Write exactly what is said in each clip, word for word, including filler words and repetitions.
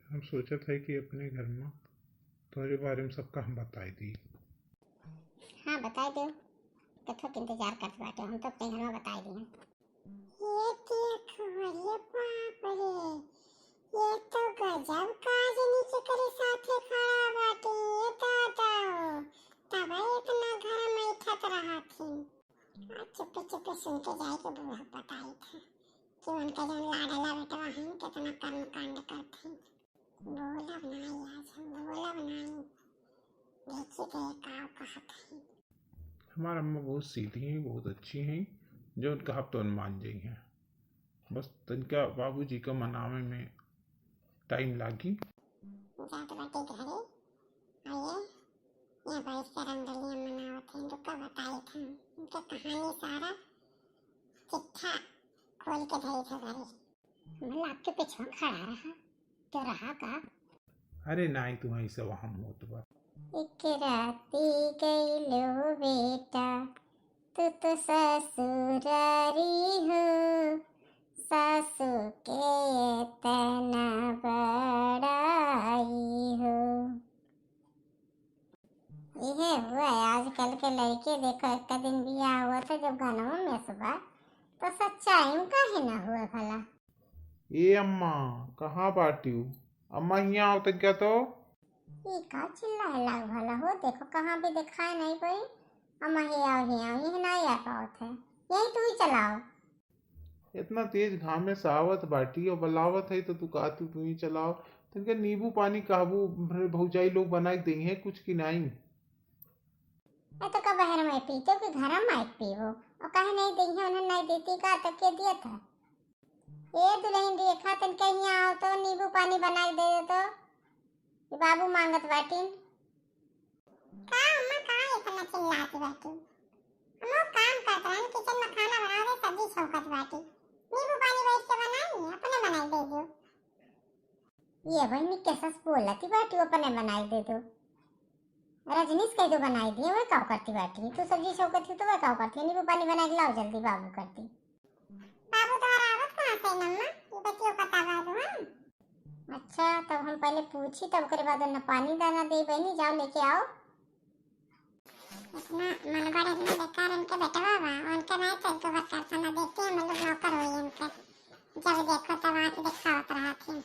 हम सोचत है कि अपने घर में तोहरे बारे में सबका हम बताई दी। हाँ, बताई दो। कथो के इंतजार करत बाटे, हम तो अपने घर में बताई दी। ये देखो, अरे बाप रे, ये तो गजब का आदमी के करे साथे खड़ा बाटे, ये दादा, तब इतना घर में बैठत रहत ही। आ चुपे चुपे सुन के जाए के बूढ़ा बताई था कि उनका जौन लाडला बेटवा है, कितना कर्म कांड करत है। बोलब नाई आज हम, बोलब नाई। देखी तो ये का कहत है। हमार अम्मा बहुत सीधी हैं, बहुत अच्छी हैं, जौन कहब तौन मान जाई हैं। बस तनिका बाबूजी का मनावे में टाइम लागी। जात बाटे घरे, आइए, यहाँ बैठ के रंगोलियाँ मनावत हैं, रुका बताई था। इनके कहानी सारा चिट्ठा खोल के धरी था घरे। मतलब आपके पीछे खड़ा रहा, क्या रहा का? अरे नाई, तू ऐसे वहम होत बा। एक राती गइलो बेटा, तू तो ससुरारी हो, सासू के इतना बड़ाई हो। इहे हुआ है, आजकल के लड़के देखो, एक दिन बियाह हुआ था जब गनवा में सुबह, तो सच्चाई में काहे ना हुआ भला? ए अम्मा, कहाँ बाटियो? अम्मा, हियाँ आओ तनिका तो। ई का चिल्लाए लाग भला हो? देखो, कहाँ भी दिखाए नहीं पड़ी। अम्मा, हे आओ, हे आओ, यही नहीं आ पावत है, यही तू ही चलाओ। इतना तेज घामे से आवत बाटी और बलावत है तो तू कहत हू तू ही चलाओ। तनिका नींबू पानी कहबू, भौजाई लोग बनाई देइहैं कुछ कि नाई? ए तो का बहर में पीते कि घर में आके पीबो? और काहे नहीं देइहैं, उन्हें नहीं देती का, तब के दिया था? ए दुल्हन रेखा, तनिका हियाँ आओ तो, नींबू पानी बना के दे दे तो, ये बाबू मांगत बाटिन। का अम्मा, का इतना चिल्लात बाटी? हम लोग काम करत रहन, किचन में खाना बनावत रहे, सब्जी छौंकत बाटी। नींबू पानी बैठ के बनाई, अपने बनाई दे दो। ये बहनी कैसा बोलती बाटी, अपने बनाई दे दो। रजनीश कह दो बनाई दिए, वह का करती बाटी? तू सब्जी छौंकत थी तो वह का करती? नींबू पानी बनाई लाओ जल्दी, बाबू करती। बाबू तोहरा आवत कहाँ से नम्मा? ये बतियो पता बाबू, हाँ? अच्छा, तब हम पहले पूछी, तब ओकरे बाद उन्हें पानी दाना दे। बहनी, जाओ लेके आओ। इतना मनबड़, इतना बेकार उनके बेटवा बा, उनके नहीं चल के बरकार खाना देखते हम लोग नौकर होई इनके। जब देखो तब आँख दिखावत रहत हैं।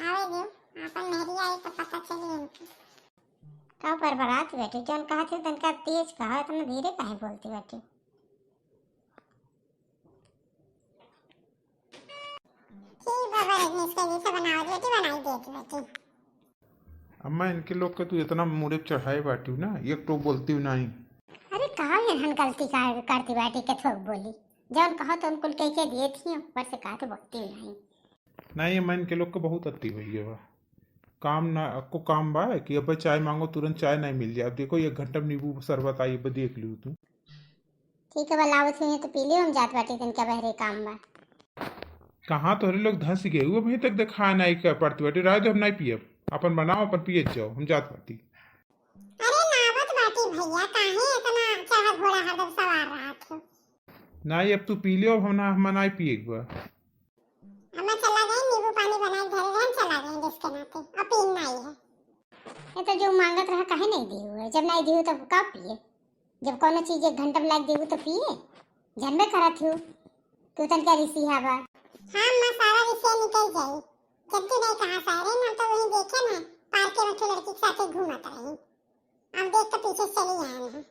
आवे दियो, अपन मेहरी आई तो पता चली इनके। का बरबरात बेटी, जौन कहत है तनका तेज कहा, इतना धीरे काहे बोलती बाटी? ठीक बा, बरजनीश के जैसे बनावत बेटी बनाई देत बेटी। अम्मा, इनके लोग के तू इतना मुड़े चढ़ाए बाटी ना, एक तो बोलती नहीं। अरे का एहन गलती का करती बाटी के थोक बोली, जौन कहो तो उनको कह के दिए थी, ऊपर से कहा तो बोलती नहीं। नहीं अम्मा, इनके लोग के बहुत अति भैया बा। काम ना, आपको काम बा कि अब चाय मांगो तुरंत चाय नहीं मिल जाए। अब देखो एक घंटा में नींबू शरबत आई, अब देख लियो तू। ठीक है, बा लावत हुई है तो पी लियो, हम जात बाटी, तनका बहरे काम बा। कहाँ तोहरे लोग धंस गए, वो अभी तक देखा नहीं कर पड़ती बाटी। राय दो, हम नहीं पियब, अपन बनाओ, अपन पिए जाओ, हम जात बाटी। अरे लावत बाटी भैया, काहे इतना चाह घोड़ा हरदम सवार रहत हो? नहीं, अब तू पी लियो, अब हम ना, हम नहीं पिए एक बार। अम्मा चला गई, नींबू पानी बनाए धरे रहन, चला गई जिसके नाते, अब पीन नहीं है। ये तो जो मांगत रहा काहे नहीं दियो है, जब नहीं दियो तब का पिए? जब कोनो चीज एक घंटा में लाग देबू तो पिए, जानबे करत हूँ तू तनका रिसिहा बा। हाँ अम्मा, सारा रिसिया निकल जाई। जब तू नहीं कहा सारे, हम तो वहीं देखे ना, पार्क में एक लड़की के साथ घूमत रही। हम देख के पीछे चली आए हैं।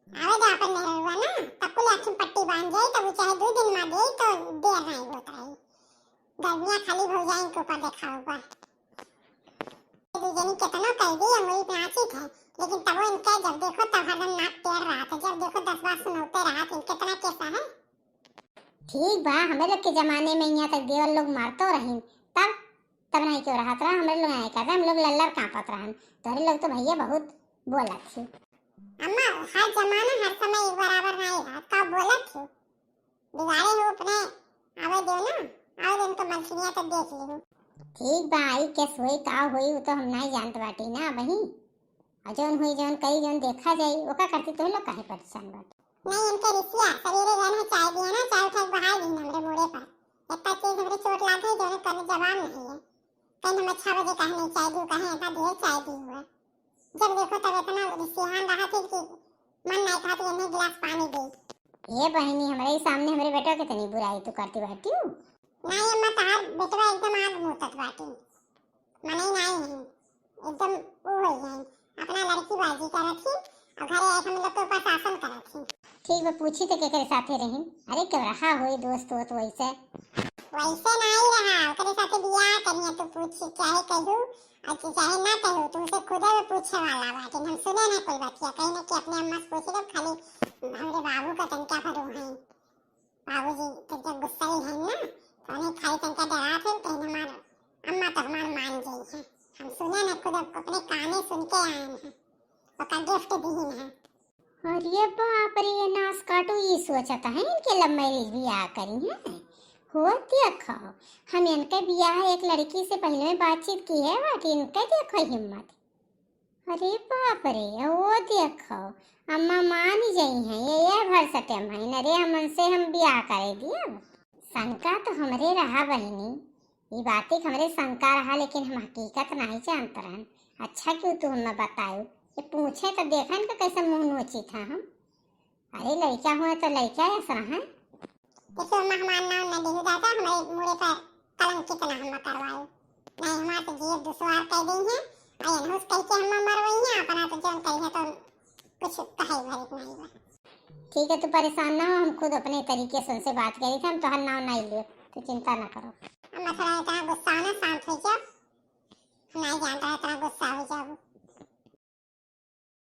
आवे जा अपन मेहरुआ ना, तब कुल आँखी में पट्टी बांध जाई, तब वो चाहे दो दिन में दे तो देर नहीं होत रही। गर्मियाँ खाली भौजाइन के ऊपर देखावा। दू जनी केतनो कह दी, अंगुरी पे आँखी थे, लेकिन तबो इनके जब देखो तब हरदम नाक टेढ़ रहत है, जब देखो दस बात सुनौते रहत है, केतना केसा है। ठीक बा, हमें लोग के जमाने में यहाँ तक देवर लोग मारतो रहीन, तब, तब नहीं क्यों रहत रहा, हमें लोग नहीं करते, हम लोग लल्लर कांपत रहन, तोहरे लोग तो भैया बहुत बोलत थी। अम्मा, हर जमाना हर समय एक बराबर नहीं रहत, का बोलत थी? बिगाड़े हो अपने, आवे दो ना, आवे दो इनको मलकिनिया तो देख ली। ठीक बा, आई के सोई का होई, वो तो हम नहीं जानत बाटी ना अबही। और जौन होई, जौन करी, जौन देखा जाई, ओका करती तुम लोग काहे परेशान बाटी? नहीं, इनके रिसिया, सवेरे गए ना चाय दिया ना, चाय उठा के बहार दी हमरे मुड़े पर। इतना तेज हमरे चोट लाग गई, जौन करने जवाब नहीं है। हम छह बजे कहने चाय दी, कहे इतना देर चाय दी हुआ। जब देखो तब इतना रिसिहान रहा थी कि मन नहीं कहा तो इन्हें गिलास पानी दे। ए बहिनी, हमरे ही सामने हमरे बेटवा के तनी बुराई तू करती बाटी हूँ। नहीं अम्मा, तहार बेटवा एकदम आग मूतत बाटी, मनई नहीं है, एकदम ऊ हो गई, अपना लड़की बाजी करत ही और घरे आके हम लोग के ऊपर शासन करत ही। ठीक बा, पूछी तो केकरे साथे रही? अरे केवरहा होई दोस्त हो तो वैसे। वैसे नहीं रहा, ओकरे साथे बियाह करिए, तू पूछी चाहे कहू और तू चाहे ना कहू, तू उसे खुदे में पूछे वाला बाटे। हम सुने ना कोई बतिया, कहीं ना कि अपने अम्मा से पूछे, जब खाली हमरे बाबू का तनका भरू हैं। बाबूजी तनका गुस्सा ही है ना, तो उन्हें खाली तनका डरा थे, कहीं हमार अम्मा तो हमार मान गई है। हम सुने ना खुद, अपने काने सुन के आए हैं, ओका गिफ्ट दीन है। अरे बाप रे, ये नास काटू, ये सोचत है इनके लव मैरिज बियाह करी है। हो देखो, हम इनके बियाह एक लड़की से पहले में बातचीत की है बाटी, इनके देखो हिम्मत। अरे बाप रे, वो देखो, अम्मा मान जाई हैं, ये, ये भर सटे हम हैं, अरे हम उनसे हम बियाह करे दिए। शंका तो हमरे रहा बहिनी, ई बात एक हमरे शंका रहा, लेकिन हम हकीकत नहीं जानत रहन। अच्छा क्यों तू हमें बतायो, ये पूछे तो देखन के कैसे मुंह नोची था हम। अरे लड़का हुए तो लड़का ऐसा है। देखियो मेहमान ना न देहु दादा, हमारे मुड़े पर कलंकित ना हम करवायो, नहीं हमारे तो जीव दुश्वार कह दी है। और इनहुस कह के हम मरवई है, अपना तो जौन कही है तो कुछ कहे भरे नहीं बा। ठीक है, तू परेशान ना हो, हम खुद अपने तरीके से उनसे बात करी थे, हम तोहर नाम नहीं लियो, तू चिंता ना करो। अब मैं थोड़ा इतना गुस्सा ना शांत हो जाओ, हम नहीं जानता इतना गुस्सा हो जाओ।